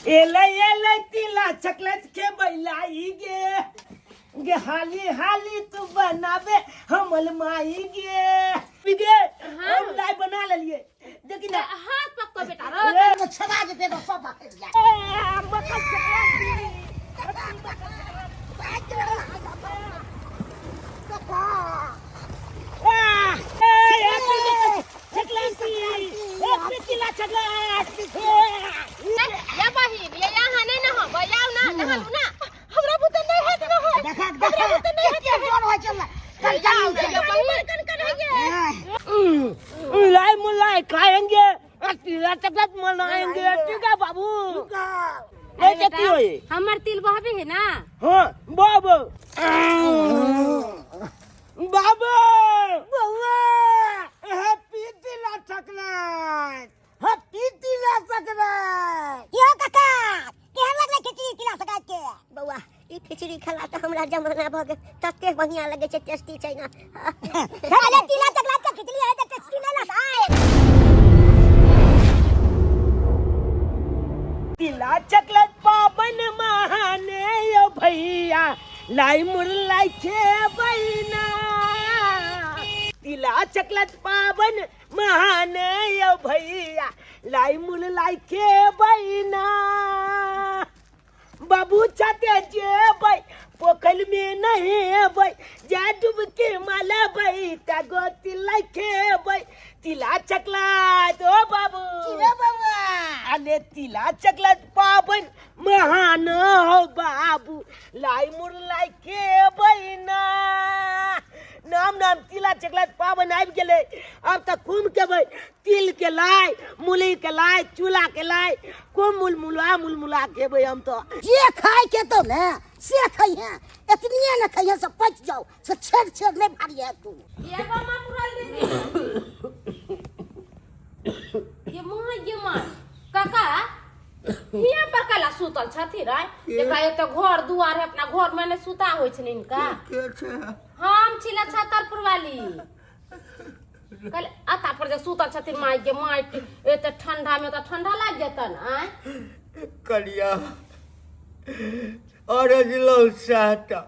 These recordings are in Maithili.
एलै एलै तिला चकलेट के बैलाई गे गे हाली हाली तू बनाबे हमल माई गे गे हम लाई बना लेलिए देखी ना हाथ पक्को बेटा रो ए, छड़ा जेतै तऽ सब पकड़ि जायत। ए, मकर संक्रांति। आ, ए, हैप्पी मकर संक्रांति। हैप्पी तिला संक्रांति। या बहिन ये यहाँ नहीं नहाबै आउ ना नहालू ना हमरा बुते नहीं हैत नहाय देखा देखा कते जोर होइ छै कल आउ ना ये बहिन कन कन होइए लाई मुलाई खाएंगे और तिला संक्रांति मनाएंगे ठीक है बाबू ऐसे की होई हमर तिल बहबे है ना हाँ बाबू बाबू बउआ हैप्पी तिला संक्रांति हैप्पी तिला संक्रांति यो काका केहन लगलै खिचड़ी तिला संक्रांति के बौआ ई खिचड़ी खेला तऽ हमरा जमाना भऽ गेल तते बढ़िया लगै छै टेस्टी छै ना अरे तिला संक्रांति के खिचड़ी है तऽ टेस्टी नहि लगतै तिला चकलत पावन महाने यो भैया लाई मुरलाई खे बहिना तिला चकलत पावन महाने यो भैया लाई मुरलाई खे बहिना बाबू छाते जेबै पोखरि में नहेबै जा डुबकी मालबै ता गोती लाई खेबै तिला चकला ओ बाबू बौआ अरे तिला चकला पाबन महान हो बाबू लाई मुरलाई खेबै ना नाम नाम तिला चकला पाबन आबि गेलै आब तऽ खूब खेबै तिल के लाइ मूली के लाइ चूल्हा के लाइ खूब मुलमुला मुलमुला खेबै हम तऽ जे खाय के तो ने से खइहे एतनिए ने खइहे से पचि जाओ से छेड़ छेड़ नहीं भारी है तू ये मामा पुराल दीदी ये माँ ये माँ काका हियाँ पर काला सुतल छथिन रे देखा एक तो घर दुआर है अपना घर में ने सुता होइ छनि इनका के छै हम छी छतरपुर वाली कल अता पर जे सुतल छथिन माय के माटि एते ठंडा में तऽ ठंडा लागि जेतन आँय कनिया अरजलहुँ सएहटा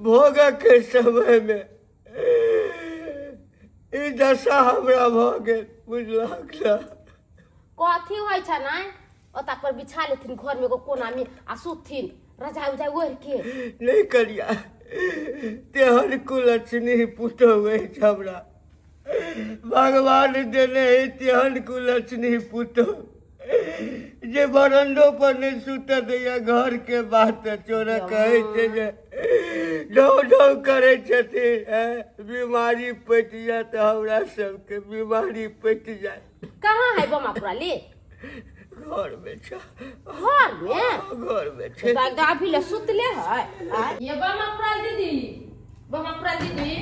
भोगके समयमे ई दशा हमरा भऽ गेल बुझलक ने कथी होइ छै ने ओता पर बिछा लेथिन घर में एगो कोना में आ सुतथिन रजाई उजाई ओढ़ के नहि करिया तेहन कुलक्षणी पुतहु अछि हमरा भगवान देने है तेहन कुलक्षणी पुतहु जे बरंडो पर नहि सुतऽ दैया घर के बात तऽ चोरा कहै छै जे ढौ ढौ करै छथिन ऐं, बीमारी पटि जाय तऽ हमरा सबके बीमारी पटि जाय कहाँ है बमा पुराली घर में छ घर में घर में छै दादा अभी ले सुतले है ये बमा पुराल दीदी बमा पुराल दीदी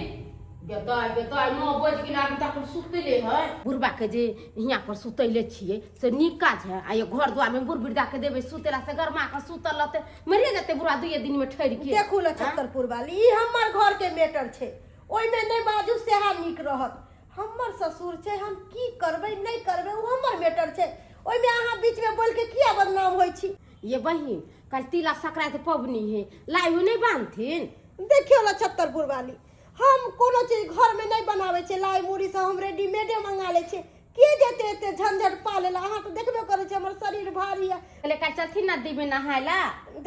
बेटा बेटा 9 बज गेल अभी तक सुतले है बुढ़बा के जे हियाँ पर सुतैले छियै से नीक काज है आ ये घर द्वार में बुढ़ वृद्धा के देबै सुतेला से गरमा के सुतल रहते मरिए जेतै बुढ़ा दुइये दिन में ठहर के देखू ने छत्तरपुर वाली ई हमर घर के मैटर छै ओहिमे नहि बाजू सएह नीक रहत हमर ससुर छै हम की करबै नहि करबै ओ हमर मैटर छै ओहिमे अहाँ बीचमे बोलि के किया बदनाम होइ छी ये बहिन कल तिला संक्रांति पबनी है लाई नहीं बांधथिन देखियौ ने छत्तरपुर वाली हम कोनो चीज घरमे नहि बनाबै छियै लाइ मुरही सब हम रेडीमेडे मंगा लै छियै के जेतै एते झंझट पालै लए अहाँ तऽ देखबे करै छियै हमर शरीर भारी यऽ कहले कल चलथिन नदी में नहाय ला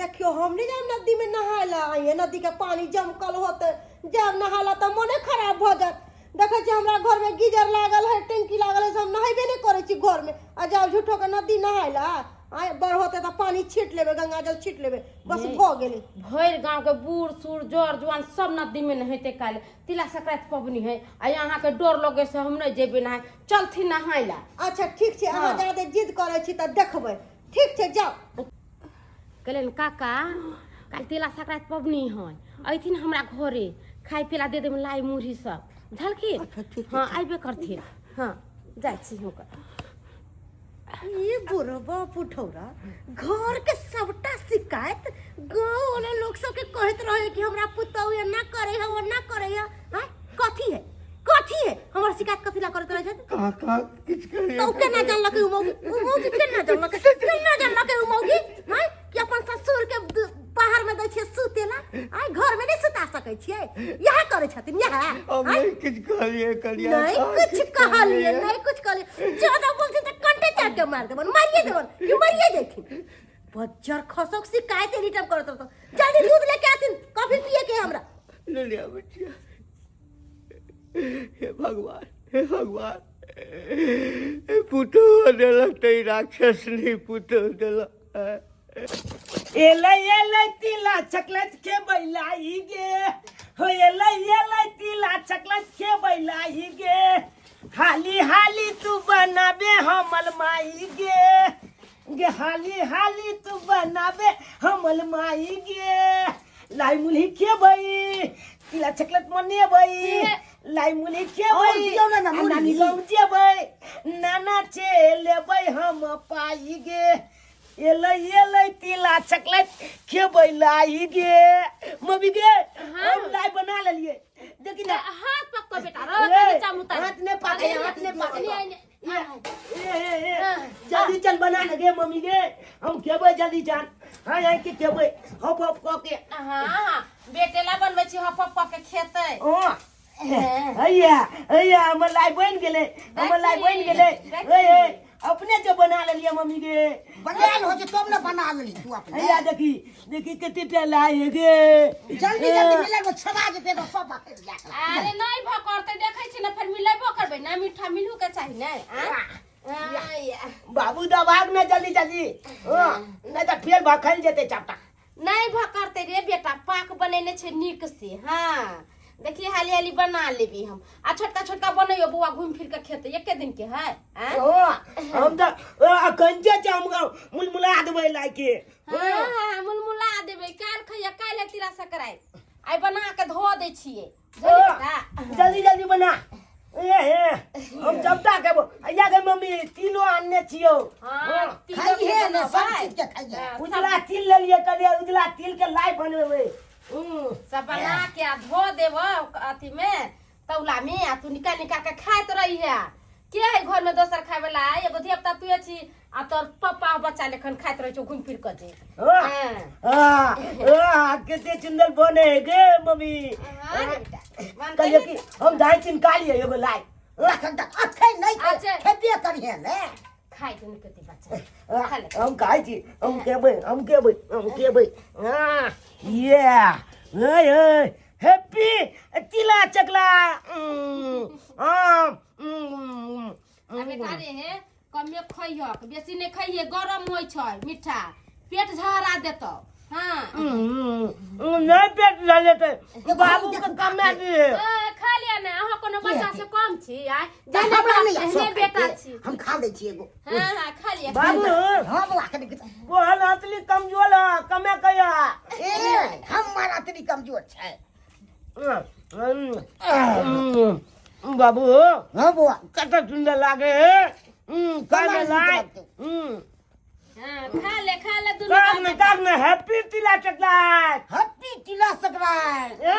देखियौ हम नहि जायब नदीमे नहाय लए आइए नदीके पानी जमकल होतै जायब नहाय लए तऽ मोने खराब भऽ जायत देखै छियै हमरा घरमे गीजर लागल है टंकी लागल है से हम नहेबे नहि करै छी घरमे आ जायब झूठोके नदी नहाय लए आँय बड़ होतै तऽ पानी छीट लेबै गंगा जल छीट लेबै बस भऽ गेलै भरि गांव के बूढ़ सूढ़ जर जुआन सब नदी में नहेते काल्हि तिला संक्रांति पबनी है आ यहाँ के डर लगे से हम नहीं जेबे नहाय चलथिन नहाय ला अच्छा ठीक छै अहाँ जादे जिद करै छी तऽ देखबै ठीक छै जाउ कहलियनि काका काल्हि तिला संक्रांति पबनी है अयथिन हमरा घरे खाय पिला दे देब लाई मुरही सब बुझलखिन हँ अयबे करथिन हँ जाइ छी हम ये बुढ़बा पुठौरा घर के सबटा शिकायत गांव वाला लोग सबके कहत रहे कि हमरा पुतहु एना करे है ओना करे है हैं कथी है कथी है हमर शिकायत कथी ला करत रहे छथि कहाँ कहाँ किछु कहिए तो उ केना जानलक उ मौगी उ मौगी केना जानलक केना जानलक छथिन या हम नहीं किछु कहलियै कनिया नहीं कहाँ कुछ किछु कहलिए नहीं कुछ कहलिए ज्यादा बोलथिन तऽ कंटे चाट के मार देबन मारिए देबन कि मरिए जेथिन बज्जर खसक शिकायत एनी टाइम करत रहतो जल्दी दूध लेके आथिन कॉफी पिए के हमरा ले लिया बच्चिया हे भगवान हे भगवान पुतोह देलक तऽ ई राक्षस नहीं पुतोह देलक एलै एलै तिला चकलत के बैलाई गे हो एलै एलै तिला चकलत के बैलाई गे हाली हाली तू बनाबे हमल माई गे गे हाली हाली तू बनाबे हमल माई गे लाई मुलही खेबै तिला चकलत मनेबै लाई मुलही और खेबै दियौ ने ना आ मुरही। नानी गाँव जेबै नाना चलेबै हम पाई गे एलै एलै तिला चकलत खेबै लाई गे मम्मी गे हम लाई बना लेलिए देखी ना हाथ पकतो बेटा ए, रह कनी चामू हाथ नहीं पाके हाथ नहीं पाके नहीं ए, ए, ए, जल्दी चल बना ले गे मम्मी गे हम खेबै जल्दी चल हाँ यहाँ के खेबै हप हप कऽ के हाँ हाँ बेटे ला बनबै छी हप हप कऽ के खेतै ओ हैया हैया हमर लाई बनि गेलै हमर लाई बनि गेलै ए ए अपने जे बना लेलियै मम्मी गे बनायल हो जे तब ने बना लेली तू अपने हैया देखी देखी कते टा लाई हे गे जल्दी जल्दी मिले में छवा जेते तो सब पकड़ जा अरे नहीं भकरतै देखै छी ने फेर मिलेबो करबै ना मीठा मिलू के चाही ने आँ? बाबू दबाग ना जल्दी जल्दी हाँ, नहीं तऽ फेर भखल जेतै चपटा नहीं भकरतै रे बेटा पाक बनेने छै नीक से हाँ देखिए हाली हाली बना लेबी हम आ छोटका छोटका बनैयो बौआ घूम फिर के खेतै एके दिन के है आँ? हाँ, हम तऽ कंचे छै हम मुलमुला देबै लाइके हाँ हाँ मुलमुला देबै काल्हि खैया काल्हि तिला सकराइ आइ बना के धो दै छियै बुझलियै बेटा? जल्दी जल्दी बना ए हे हम चमटा के अइया के मम्मी तिलो आनने छियौ हाँ, तिलो के खाइहे ने सब बनबै। चीज के खाइहे हाँ, उजला तिल लेलियै कहलियै उजला तिल के लाई बनेबै सब बना के आ धो देबो अथी में तौला में आ तू निकाल निकाल के खाइत रही है के है घर में दोसर खाए वाला एगो धिया पुता तू छी आ तोर पप्पा बच्चा लेखन खाइत रहे छौ घूम फिर के जे हाँ हाँ। हाँ हाँ, कते सुंदर बने है गे मम्मी हाँ रे बेटा, बनतै कहलियै ने। कि हम दाइ चिनका लियै एगो लाई अखन तक अखन नहीं अच्छा। खेबे करिहे ने खाइ के निकलती बच्चा खा ले हम खाइ छी हम खेबै हम खेबै हम खेबै हाँ ये हे हे हैप्पी तिला चकला हाँ आ बेटा रे हे कमे खइहक बेसी नहि खइहे गरम होइ छै मीठा पेट झहरा देतौ हाँ नहीं पेट झलेतै बाबू के कमे दिए हाँ, खा लिया ने अहाँ कोनो बच्चा से कम छी आय तऽ जेहने हमरा बाप नहि तेहने शौक बेटा है। छी हम खा लै छी एगो हाँ हाँ खा लिया बाबू हाँ बौआ कनि बोहल हतली कमजोर है कमे कहिया ए हमर अतनी कमजोर छै बाबू हाँ बौआ कते सुंदर लागे है केना खाने नीक लाय लगतौ? हाँ, खा ले खा ले दुनू काग में बाप काग में हैप्पी तिला चकलाट हैप्पी तिला संक्रांति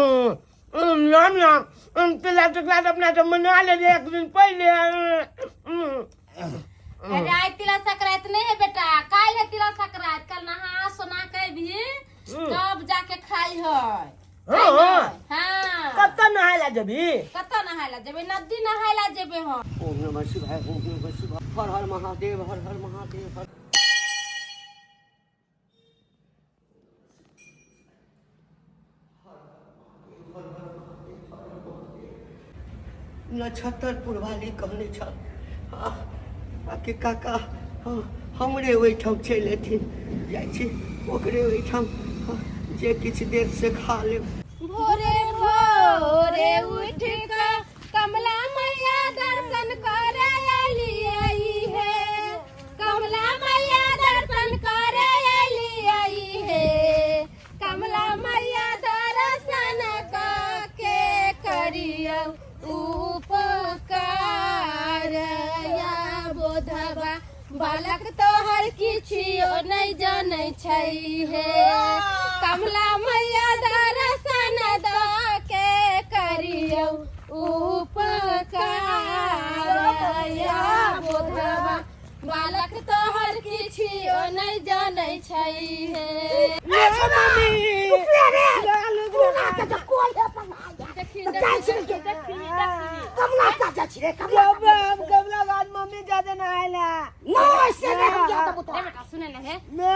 नाम नाम तिला चकलाट अपना सब मना ले एक दिन पहले अरे आइ तिला संक्रांति नहीं है बेटा काल्हि है तिला संक्रांति कल नहा सोना के भी तब जाके खाई है हाँ, हाँ। हाँ कतऽ नहाय ला जेबी कतऽ नहाय ला जेबै नदी नहाय ला जेबै हम ओम नमः शिवाय ओम नमः शिवाय हर हर महादेव हर हर महादेव हर नक्षत्रपुर वाली कहने छल आ कि काका हमरे ओहिठाम चलि अयथिन जाइ छी ओकरे ओहिठाम जे किछु देत से खा लेब भोरे भोरे उठ के कमला मैया दर्शन करे अलियै हे कमला मैया दर्शन करे अलियै हे कमला मैया दर्शन के करियौ उपकार या बोधबा बालक तोहर किछियो नहि जनै छै हे कमला मैया दर्शन दऽ के करियौ उपकार या बोधबा बालक तोहर किछियो नहि जानै छै हे। देखी देखी देखी देखी। कमला का जा छी रे कमला। जब हम कमला बाद मम्मी जादे नहायला। नहीं से नहीं हम जाता रे बुता। बेटा सुने न हे। ना।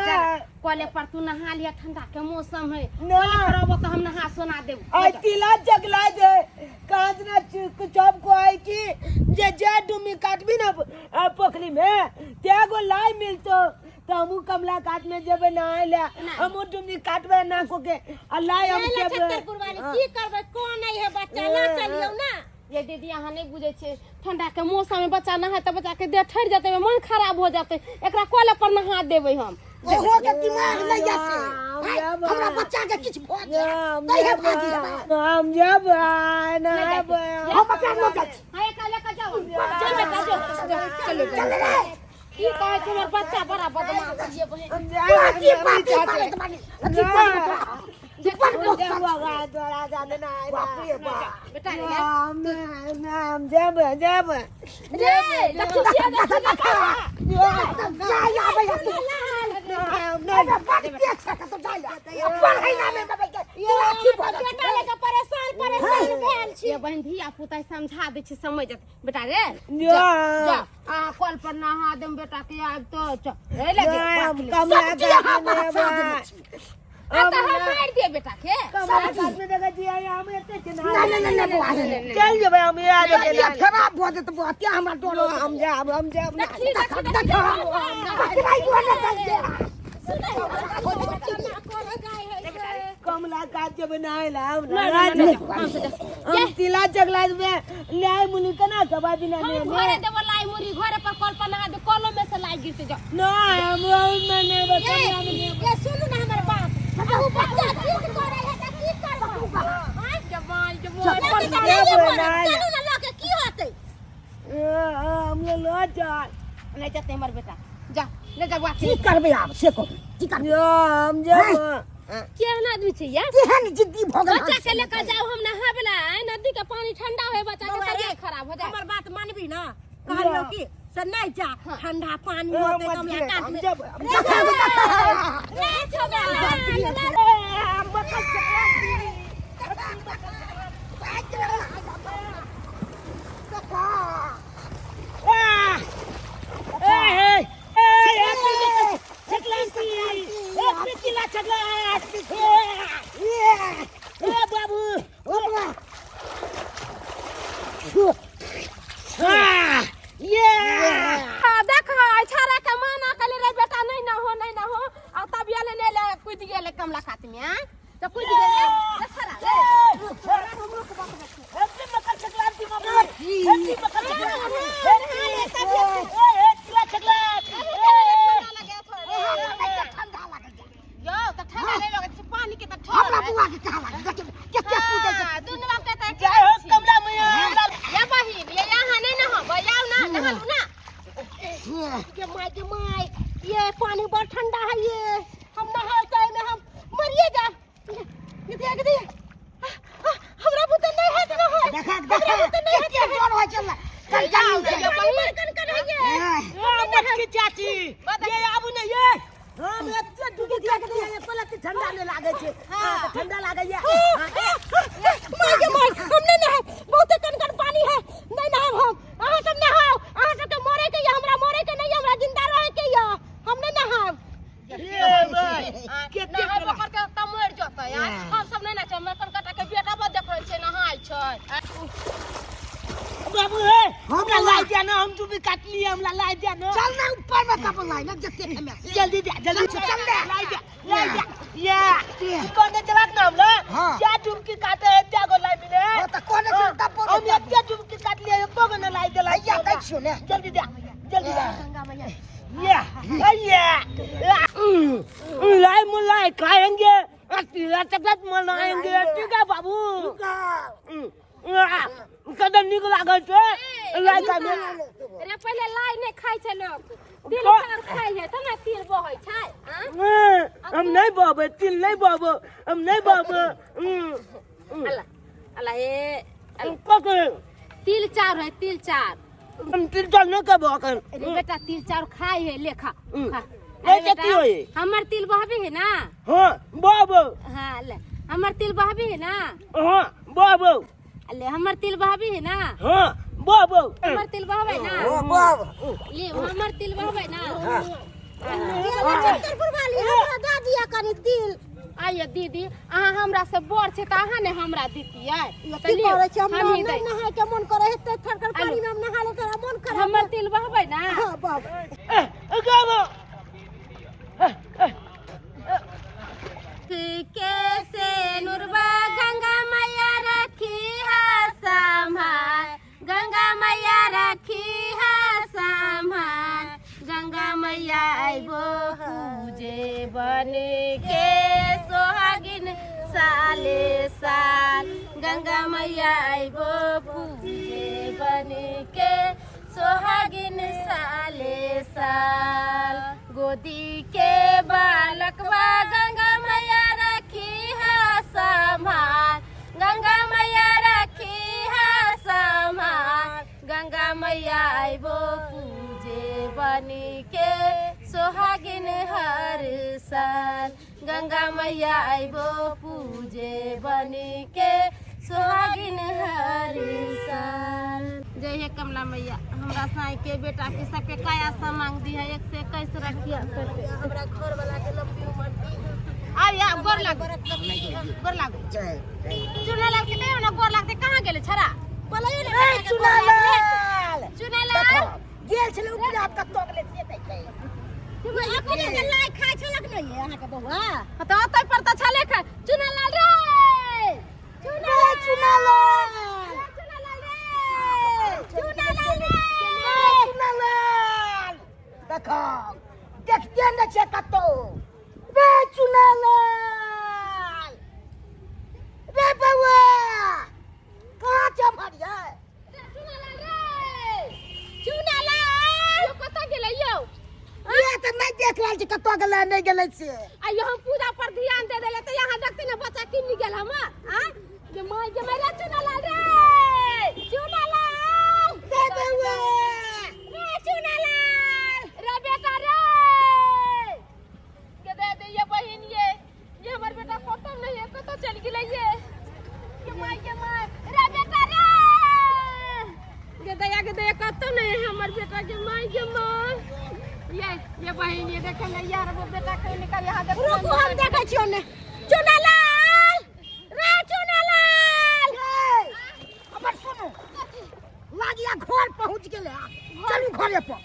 कॉले पर तू नहा लिया, ठंडा के मौसम है। ना। कॉले पर अबो तो हम नहा सोना देब। आई तिला जगला दे कांच ना चौप को आई की जे जे डुमी काटबी ना पोखरी में त्यागो लाई मिलतो तो हमू कमला काट में जेबे नहाय ला, हमू डुमी काटबे ना को के आ लाई हम नहीं के। छत्तरपुर वाली की करबै, कोन नहीं है बच्चा ना चलियौ ना। ये दीदी अहाँ नहीं बुझे छे, ठंडा के मौसम में बच्चा नहाय त बच्चा के देह ठहर जेतै, मन खराब हो जेतै। एकरा कॉले पर नहा देबै हम। ओहो के दिमाग नहीं आसे हमरा बच्चा के किछ भ जाए तैहे भागी हेबै। हम जेबै नहाबै। हम बच्चा न जाइ छी। हाँ एकरा लेके जाओ, चल बेटा जो, चलो चल रे। की कहै छै हमर बच्चा बड़ा बदमाश ये बहिन। हम तू जेबै अथी पाती पालत बानी अथी पालत बड़ बाप रे बाप। बेटा रे हम जेबै जेबै। रे देखी छियै, देखी जाय आबै तू अरे बड़ तेज छै कतौ जाय पढ़ै ना में बाबा के तू अथी भऽ जाइ। बेटा लेके परेशान परेशान भेल छी। ये बहिन धिया पुता समझा दै छै समझ जेतै बेटा रे। जा। जा आ कल पर नहा देम बेटा के आब तो चल रे लगे। हम कमला सब काट में चीज अहाँ जेबै। बचा देने छी। आ त हम मारि दिए बेटा के। कमला काट में देखै छियै हम एते छै ना ना ना ना बौआ रे। चल जेबै हम ये आगे। तबियत खराब भऽ जेतै बौआ ते हमरा डर होइत। हम जाब हम जाब। देखी देखी। देख पकड़ाइ दुआ ने दे दे। कमला काट जेबै नहाय ला हम। ना ना ना हम से हम तिला जगला में न्याय मुनि केना खेबै बिना हम नेने? घरे देबो लाई मुरी, घरे पर कल पर नहा दे, कलो में से लाई गिरते जाओ। ना हम में नहीं कमला में नहीं। ये सुनू ना हमर बात, अहू बच्चा जिद करे है त की करबै? आय जमाई जमाई। लेके तऽ जेबै नहिये पड़त। नहाय ला। चलू ना लऽ के की होतै? हम लो चल। नहीं जाते हमर बेटा, जा ले जा बुआ। की करबै आब से कहू की करबै? यो हम जेबै। केहन आदमी छै यार? केहन जिद्दी भऽ गेल। बच्चा के लेकर जाओ हम नहाबे ला, आय नदी के पानी ठंडा होय, बच्चा के बौआ रे, तबियत खराब हो जाए। हमर बात मानबी ना? कहलियौ की से नहीं जा, ठंडा पानी होतै कमला कात हम में। जेबै हम रे रे छोड़ा बाबू। देख छाड़ा के माना कले रे बेटा नहीं ना हो नहीं ना हो, आ तब ये ले ले कूद गेले कमला कात में आ त कूद गेले रे छाड़ा रे। हैप्पी मकर संक्रांति बाबू, हैप्पी मकर संक्रांति, हैप्पी तिला संक्रांति। ठंडा लगे थोड़े। ठंडा लागल। यो त ठंडा नहीं लगे छै पानी के त हमरा ठंडा। बौआ के कहाँ लागल देख कते कूदै छै। हां दुनू बाप के त जय हो कमला मैया। या बहिन ये यहाँ नहीं नहाबो, जाओ ना नहालू ना। ये my के my, ये पानी बड़ ठंडा है, ये हम नहाते में हम मरिए जा। ये देख दे हमरा बुते नहीं है नहाय। देख देख कते डर होइ छै कनकनी छै। ये पानी बड़ कनकन है ये। मटकी चाची ये आबू ने ये हम एते डुबकी काटलियै एको लत्ती ठंडा नहि लागै छै। हाँ, तऽ ठंडा लागैया। My के my, हम नहीं नहाय, बहुते कनकन पानी है, नहीं नहाब हम। अहाँ सब नहाओ, अहाँ सबके मरे के या हमरा मरे के नहीं, हमरा जिंदा रहे के या हम नहीं नहाब। नहाबो करते त मरि जेतै यार। हम सब नहीं ना छै मकर काटा के बेटा बड़ देख रहल छै नहाय छै। बाबू हे हमरा लाई दिया ना, हम डुबी काटलियै, हमरा लाई दिया ना। चल ना ऊपर में कपल लाई ना जते खेमे। जल्दी दे जल्दी। चल ले। लाई दे लाई दे ये कोने चलाक ना हमरा। हाँ। क्या डुबकी काटे है त्या गो लाई मिले। हाँ, तऽ कोने छै दब्बो हम एते डुबकी काटलियै एको गो न लाई देला। हैया दै छियौ ने। जल्दी दे जल्दी दे ये ये लाई मुलाई खाएंगे और तिला चकलत मनाएंगे, ठीक है बाबू? कदम नीक लागल छै लाई खाय में। रे पहिले लाई नहीं खाइ छै लोक, तिल चाउर खाइ है तब ना तिल बहै छै आँ? हम नहीं बहबै, तिल नहीं बहबै, हम नहीं बहबै। अल्लाह अल्लाह ए ककरे तिल चाउर है तिल चाउर। हम तिल चाउर नहि खेबो अखन। अरे बेटा, तिल चाउर खाइ है, ले खा। खा। ए, अरे से की बेटा, होई? हमर तिल बहबी है ना? हाँ बाबू। हाँ, ले हमर तिल बहबी है ना? हाँ बाबू। ले हमर तिल बहबी है ना? हाँ बाबू। हमर तिल बहबै ना? ओ बाबू। ले हमर तिल बहबै ना? छत्तरपुर वाली, हमरा दऽ दिअ कनी तिल। आइए दीदी, अहाँ हमरा से बड़ छै तऽ अहाँ ने हमरा दितियै। की करै छी हम? हमही नहि दै। नहाय के मन करे हेतै, थरकर पानी में हम नहा ले तोरा मन खराब। हमर तिल बहबै ना? हाँ बाबू। बाबू। के से नुरबा गंगा मैया रखी है संभाल, गंगा मैया रखी है संभाल। गंगा मैया अइबो पूजे बन के सोहागिन साले साल, गंगा मैया अइबो पूजे बन के सोहागिन साले साल। गोदी के बालकवा गंगा मैया रखी है संभाल, गंगा मैया रखी है संभाल। गंगा मैया अइबो पूजे बन के सोहागिन हर साल, गंगा मैया अइबो पूजे बन के सोहागिन हर साल। जय हे कमला मैया, हमरा साई के बेटा के सबके काया समांग दी है, 1 से 21 रखिया सबके। हमरा घर वाला के लंबी उम्र दी। आब आ, गोर लागू, गोर लागू। चुना लाल के कहियो ना गोर लागते। कहाँ गेले छड़ा? बोलैयो ने बेटा के गोर लागले। चुना लाल गेल छलै उपजा कतौ गेलै से नहि छै। अपने के लाइ खाइ छलक नहि अहाँके बौआ? हाँ, तऽ ओतै पर तऽ छले खा। चुना लाल रे, चुना लाल, चुना लाल, चुना लाल रे, चुना लाल रे, चुना लाल, देखो देखते नहि छै कतौ रे। चुना लाल रे, बौआ कहाँ छै भरिया? चुना लाल रे, चुना लाल, यौ कतऽ गेलै यौ? ये तऽ नहि देख रहल छी कतौ गेलै नहि गेलै से। आइयो हम पूजा पर ध्यान दे देले तऽ यहाँ देखते ने बच्चा किन गेल हम आ जे माय जे माय रे। चुना लाल रे, चुना लाल रे बौआ रे, चुना लाल रे, बेटा रे, के दे दे ये बहिन, ये हमर बेटा कतौ नहीं है, कतौ चल गेलै ये के माय के माय रे, बेटा रे, के दया के दया, कतौ नहीं है हमर बेटा के माय के माय। ये बहिन, ये देखे ले यार, वो बेटा के निकल यहाँ देख। रुकू, हम देखै छियौ ने। चुना लाल रे, चुना लाल। हमर सुनू, लागिया घर पहुँच गेलै, चलू घरे पर।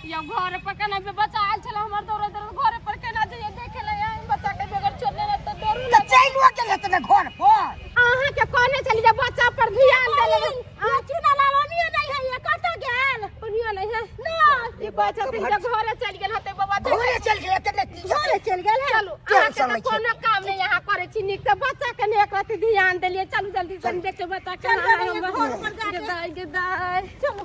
या घर पर केना बे? बच्चा आयल छलै हमर दौड़े दौड़े, घर पर केना जइए देखे ले? बच्चा के बगैर छोड़ने ले तऽ डरू। तऽ चलिओ गेल हेतै ने घर पर? अहाँ के कहने छली जे बच्चा पर ध्यान दे ले। ये चुना लाल ओनियो नहीं है, ये कतऽ गेल? ओनियो नहीं है ना। ई कहै छथिन जे घरे चलि गेल होतै बाबा। घरे चलि गेल हेतै ने? घरे चलि गेल है। चलू, अहाँके तऽ कोनो काम नहीं यहाँ करै छी नीक से, बच्चा के नहीं एक रत्ती ध्यान देलियै। चलू जल्दी से देखे बच्चा के। चल जेबै घर पर जाके। दाइ गे दाइ, चलू।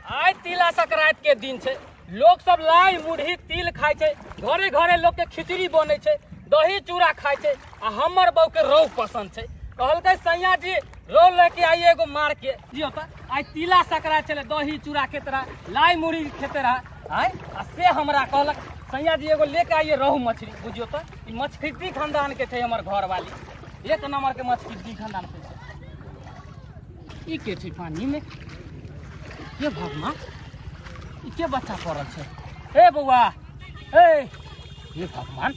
आइ तिला संक्रांति के दिन छै। लोक सब लाई मुरही तिल खाइ छै, घरे घरे लोक के खिचड़ी बनै छै, दही चूड़ा खाइ छै आ हमर बहू के रोहु पसंद छै। कहलकै सैया जी रोहु लेके आइए एगो मार के जियो। तऽ आइ तिला संक्रांति छलै, दही चूड़ा खेत रहा, लाई मुरही खेते रहा आइ आ से हमरा कहलक सैया जी एगो लेके आइए रोहु मछली। बुझियो तऽ ई मछखिद्दी खानदान के छै हमर घरवाली, एक नंबर के मछखिद्दी खानदान के छै। ई के छै पानी में? ये भगवान, ई के बच्चा पड़ल छै? हे बौआ, हे, हे भगवान,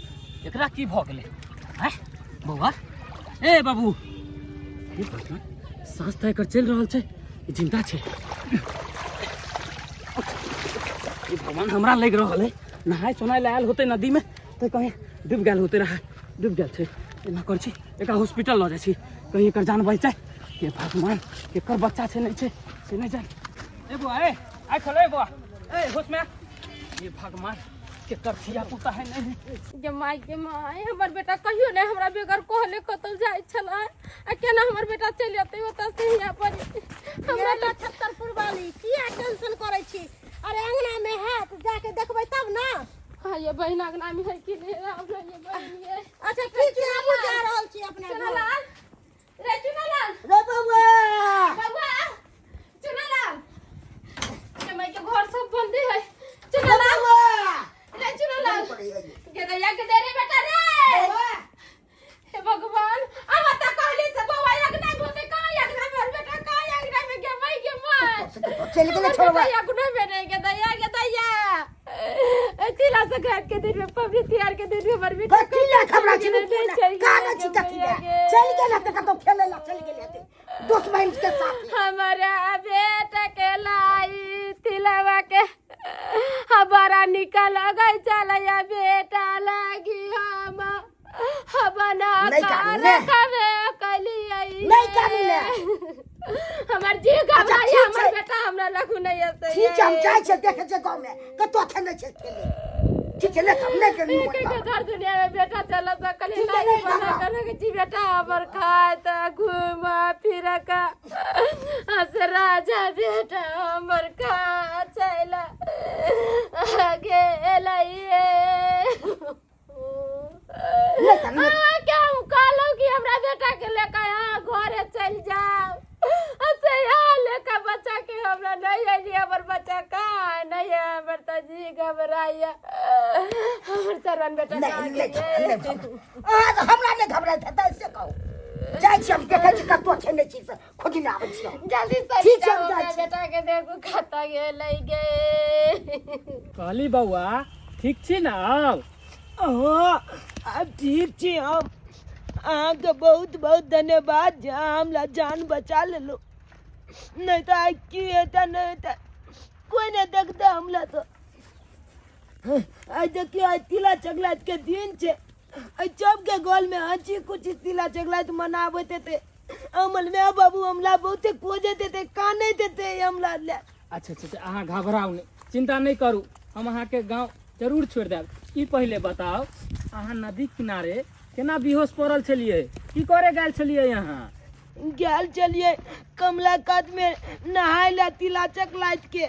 एकरा की भऽ गेलै? आँय बौआ, हे बाबू, हे भगवान, साँस तऽ एकर चलि रहल छै, ई जिंदा छै। हे भगवान, हमरा लागि रहल है नहाय सोनाय लए आयल होतै नदीमे तऽ कहीं डूबि गेल होतै रहै, डूबि गेल छै। एना करै छी, एकरा हॉस्पिटल लऽ जाइ छी, कहीं एकर जान बचि जाय। हे भगवान, एकर बच्चा छै नहि छै से नहि जान। ए बौआ, ए आइ खोल, ए बौआ, ए होशमे आ। हे भगवान, केकर धिया पुता है नहीं है। गे माय गे माय, हमर बेटा कहियो नहि हमरा बगैर कहले कतौ जाइ छलै आ केना हमर बेटा चलि जेतै ओतऽ से हियाँ पर? हमरा हमरा तऽ छत्तरपुर वाली, किया टेंशन करै छी? अरे अंगना में हैत, जाके देखबै तब ना। हाँ ये बहिन, अंगना में है कि नहीं? राम राम ये बहिन ये। अच्छा ठीक छै, हमहूँ जा रहल छी अपना घर। चुनालाल रे, चुनालाल। रे बौआ। बउआ, चुनालाल। चलि गेलै छोड़वा। बेटा या गुना में नहीं के दैया के दैया, तिला संक्रांत के दिन में, पबनी तिहार के दिन में हमर बेटा कथी लए घबरा छी? नहीं चलि कानै छी गेलै कथी लए? गे। चलि गेल हेतै कतौ खेलै लए, चलि गेल हेतै दोस्त बहिन के साथ। हमारा बेटा के लाई तिलवा के हमारा निकल गई चलया बेटा लागी हम बना नहीं कानू ने। रखबे कलियै। नहीं कानू ने। हमर जी घबराई। ठीक हमर छै। बेटा हमरा लगू नहीं हसे। ठीक छै, हम जाइ छियै, देखै छियै गाँवमे कतौ खेलै छै खेले। ठीक छै, नहि नहि करू। एक एक धर दुनिया में बेटा चल सकल। ठीक है, नहीं नहीं बना घबराओ। कर जी बेटा हमर खाए त घूम फिर का हस राजा बेटा हमर खा चल गेलैये। नहि कानू, नहि। अहाँ के हम कहलहुँ कि हमरा बेटा के लेकर अहाँ घरे चलि जाउ, से यहाँ लेकर बच्चा के हमरा नहीं अयली। हमर बच्चा कहाँ नहीं है? हमर तऽ जी घबराइया, हमर सरवन बेटा नहि कहाँ नहि गेलै? नहि घबराउ। अहाँ तऽ हमरा नहि घबराइत हेतै से कहू। जाइ छी हम, देखै छी कतौ छै नहि छी से खोजने आबै छी हम। जल्दी से ठीक छै, जाउ, हम जाइ हमरा छी। बेटा के देखू कतऽ गेलै गे। कहली बौआ, ठीक छी ने आब? हाँ, आब ठीक छी हम। अहाँके बहुत बहुत धन्यवाद जे अहाँ हमरा जान बचा लेलहुँ, नहीं तो आइ की हेतै नहीं हेतै कोई नहीं देखते हमरा। तो आइ देखियौ, आइ तिला चगलात के दिन छै, आइ सबके गोल में हँसी खुशी तिला चगलात मनाबैत हेतै। हमर माय बाबू हमरा बहुते खोजैत हेतै, कानैत हेतै हमरा लए। अच्छा अच्छा अच्छा, अहाँ घबराउ नहि, चिंता नहि करू, हम अहाँके गाँव जरूर छोड़ि देब। ई पहिले बताउ, अहाँ नदी किनारे केना बेहोश पड़ल छलियै? की करे गेल छलियै अहाँ? गेल छलियै कमला कात में नहाय ला तिला चकलाइत के।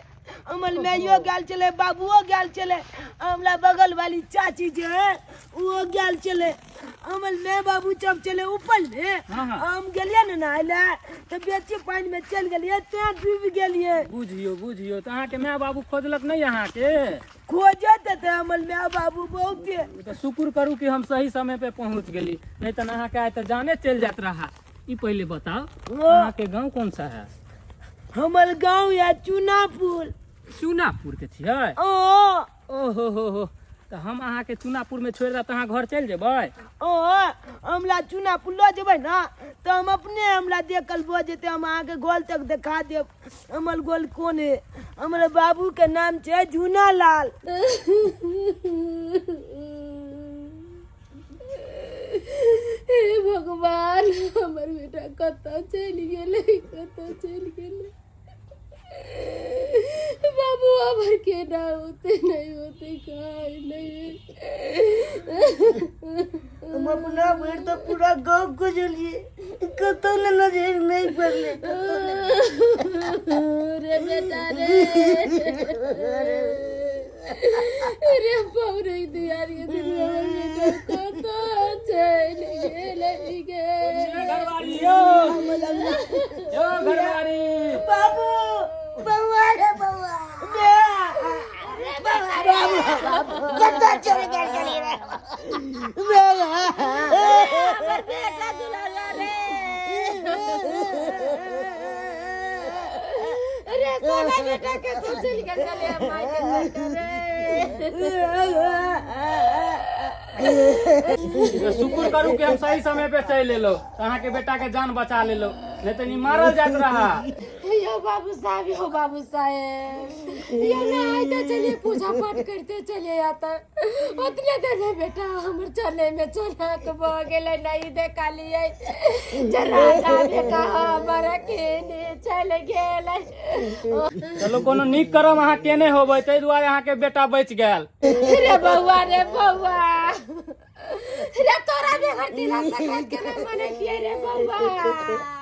हमर माइयो गेल छलै, बाबुओ गेल छलै, हमरा बगल वाली चाची जे है ओहो गेल छलै। हमर माय बाबू सब छलै ऊपर में। हाँ, हाँ। हम गेलियै ने नहाय ला तऽ बेसी पानि में चलि गेलियै, तें डूबि गेलियै। बुझियौ बुझियौ, तऽ अहाँके माय बाबू खोजलक नहि अहाँके? खोजत हेतै हमर माय बाबू बहुते। तऽ शुक्र करू कि हम सही समय पे पहुँच गेली, नहीं तऽ अहाँके आइ तऽ जाने चलि जात रहा। ई पहिले बताउ, अहाँके गाँव कौन सा है? हमर गाँव या चुनापुर। चुनापुर के छियै? ओ। ओहो हो हो, तऽ हम अहाँके चुनापुर में छोड़ि देब तऽ अहाँ घर चलि जेबै? ओ, हमरा चुनापुर लऽ जेबै ने तऽ हम अपने हमरा देखल भऽ जेतै। हम अहाँके गोल तक देखा देब हमर गोल कोन है। हमर बाबू के नाम छै झूना लाल। हे भगवान, हमर बेटा कतऽ चलि गेलै? कतऽ चलि गेलै बाबू हमर? केना होतै, नहि होतै, खाय नहि। हम अपना भरि तऽ पूरा गाँव खोजलियै, कतौ ने नजरि नहि पड़लै, कतौ नहि। रे बेटा रे, रे पौरे दियार के दिन हमर बेटा कतऽ चलि गेलै गे? घरवारी यौ, यौ घरवारी। बाबू, बौआ रे बौआ, कतऽ चलि गेल छली रे? हमर बेटा दुलारा रे, रे सोना बेटा के तू चलि गेल छलै माय के बेटा रे। तऽ शुक्र करू कि हम सही समय पे चलि एलहुँ तऽ अहाँके बेटा के जान बचा लेलहुँ, नहीं तऽ ई मारल जाइत रहा। यो बाबू साहब, यो बाबू साहेब, यो ना आते चलिए, पूजा पाठ करते चले आता। उतने देर में बेटा हमर चले में चना के भऽ गेलै, नहीं देखलियै जे राजा बेटा हमर केने चल गेलै। चलू, कोनो नीक करम अहाँ केने होबै, ताहि दुआरे अहाँके बेटा बचि गेल। रे बौआ, रे बौआ रे, तोरा बेगर तिला संक्रांत के नहीं मनेलियै रे बौआ।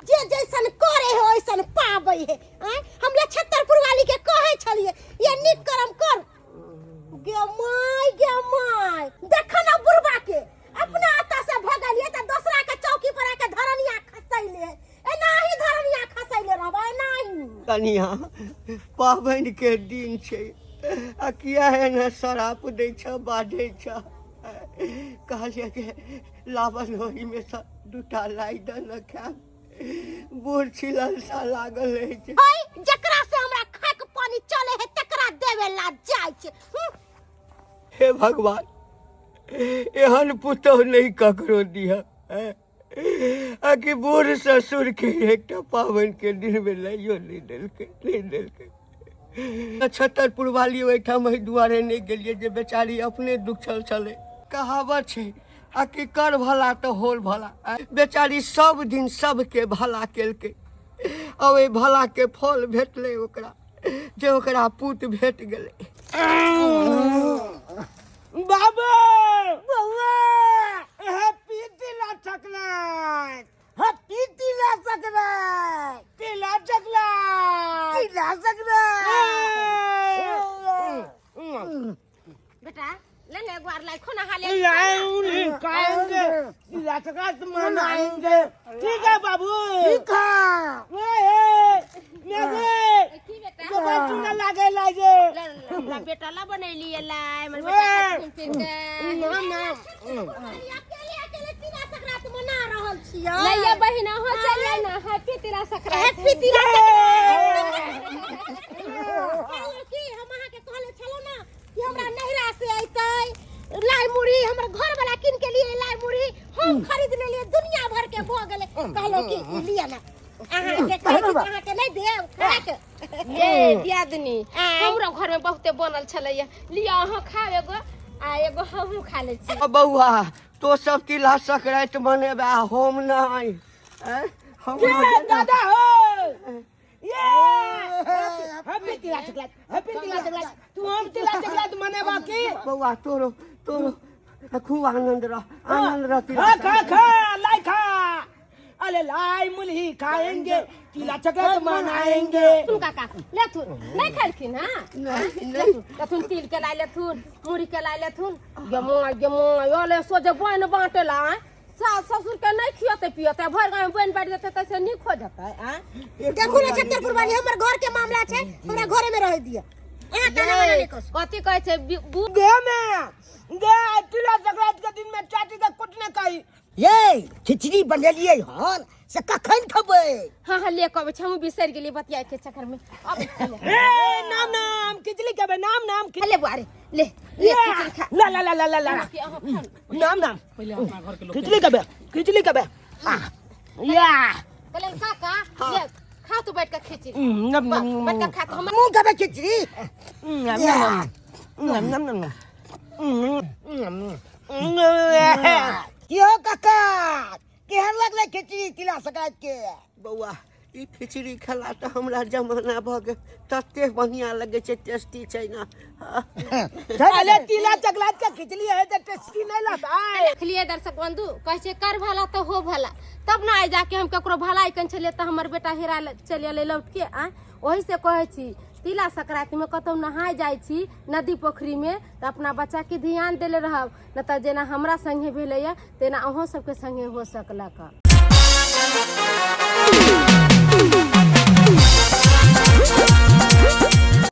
जे जैसन करे है वैसन पाबै है। आँय, हम छत्तरपुर वाली के कहै छलियै ये नीक करम कर। गे माय, गे माय, देख ना बुढ़बा के, अपना आता से भगलिए त दोसरा के चौकी पर आके धरनिया खसैले। एनाही धरनिया खसैले रहबै एनाही। कनिया, पाबनि के दिन छै आ किया एना शराप दै छ, बाजै छ? कहलियै कि लाबन ओहिमे सँ दूटा लाई दऽ ने खायब, बूढ़ छी, ललसा लागल रहै छै। है जकरा से हमरा खाय के नहेबे ला जाइ छै। हे भगवान, एहन पुतोह नहि ककरो दिह आ कि बूढ़ ससुर के एकटा पाबनि के दिन में लाइयो नहि देलकै, नहि देलकै। छतरपुर वाली ओहिठाम एहि दुआरे नहि गेलियै जे बेचारी अपने दुखल छलै। कहावत छै आ कि कर भला तऽ होल भला। बेचारी सब दिन सबके भला केलकै आ ओहि भला के फल भेटलै ओकरा, जे ओकरा पूत भेट गेलै। बाबू बउआ, हैप्पी तिला चकलात, हैप्पी तिला सकरात, तिला चकलात, तिला सकरात। बेटा ले ने एगो आर लाई खाना खा ले। लाएंगे खाएंगे, तिला सकरात मनाएंगे। ठीक है बाबू, ठीक है। की बेटा चूना लागे लागे ले, ले, बेटा ला बनैली लाई हमर बेटा खाथिन फिर के। नाम नाम अकेले अकेले तिला संक्रांत मना रहल छियै। लइया बहिन, अहाँ चलिए ना, हैप्पी तिला संक्रांति। हैप्पी तिला संक्रांति। की हम अहाँके कहले छलहुँ ना कि हमरा नैहरा से अयतै लाई मुरही, हमर घर वाला कीन के लिए लाई मुरही, हम खरीद लेलियै, दुनिया भर के भऽ गेलै। कहलहुँ कि ई लिअ ना, अहाँके कहै छी तऽ अहाँके नहि देब खाके? ए दियादनी, हमरो घर में बहुते बनल छलैया, लिअ अहाँ खाओ एगो आ एगो हमहूँ खा लै छी। बौआ, तो सब तिला संक्रांति मनेबे आ हम नहि? आँय? हमरो दादा हो ये हैप्पी तिला चकलात, हैप्पी तिला चकलात। तू हम तिला चकलात मनेबा की? बौआ, तोरो तोरो खूब आनंद रह, आनंद रह। तिला खा खा खा, लाई खा। अरे लाई मुलही खाएंगे, तिला चकलात मनाएंगे। सुन काका, लेथुन नहि खेलखिन? हाँ नहीं नहीं। लेथुन, तिल के लाई लेथुन, मुरही के लाई लेथुन। गेमो गेमो अले सोझे बन बाँटेला आँय, सास ससुर के नहीं खियते पियते, भरि गाँव में बनि बाँटि देतै तैसे नीक हो जेतै आँय। देखू ने छत्तरपुर वाली, हमर घर के मामला छै, हमरा घरे में रह दिअ, अहाँ ताना बाना नहि करू। कथी कहै छै गे में गे, तिला संक्रांति के दिन में चाची के कुछ न कही। ये खिचड़ी बनेलियै हन से कखन खेबै? हाँ हाँ, ले के अबै छी, हमहूँ बिसरि गेलियै बतियाए के चक्कर में। अब ए नाम नाम खिचड़ी खेबै, नाम नाम ले बुआ रे, ले ले खिचड़ी खा। ला ला ला ला ला ला। अहाँ खा। नाम नाम पहिले अपना घर के लोग खिचड़ी खेबै, खिचड़ी खेबै। या कहलियनि काका, ले खा तू बैठ के खिचड़ी। नम नम। बैठ के खा तो हम मुँह खेबै खिचड़ी। नम नम नम नम नम। की हो काका, केहन लगलै खिचड़ी तिला संक्रांति के? बौआ, ई खिचड़ी खेला तऽ हमरा जमाना भऽ गेल, तते बढ़िआँ लगै छै, टेस्टी छै ने। अरे तिला चकलात के खिचड़ी है तो टेस्टी नहीं लगता है। देखलिए दर्शक बंधु, कहै छै कर भला तो हो भला, तब ने आइ जाके हम ककरो भलाई कन छलियै तऽ हमर बेटा हेरा चलि एलै लौट के आँय। ओहि से कहै छी तिला संक्रांतिमे कतहु नहाय जाइ छी नदी पोखरिमे तऽ अपना बच्चाके ध्यान देले रहब, नहि तऽ जेना हमरा संगे भेलैया तेना अहूँ सबके संगे हो सकलक।